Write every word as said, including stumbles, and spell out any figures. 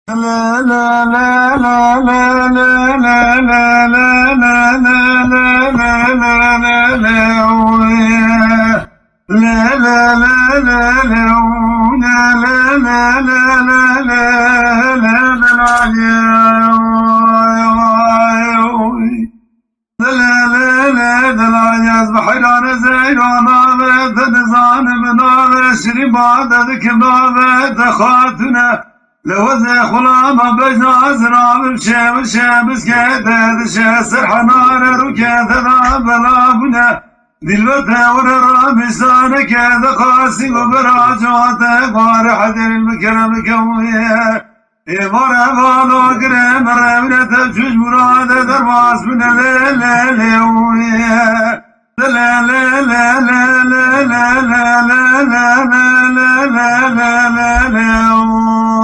Lê, lê, lê, lê, lê, ez bi heyranê zeyrana ve, te dizanim nave, şirîn bade dikim nave, te xatune. Li wezê xulama bejna zirabim şe, şe, biskete dişe, ser henare rûkete da bela bûne. Dilbete were ra bîsane ke de qasî û bera cote, bare hederin bi kerem ke wîye. Ê vare valo gire merevine te çûş murade derbas bine lê lê lê wîye. Lê lê lê lê lê lê lê lê lê lê lê lê lê lê lê lê lê.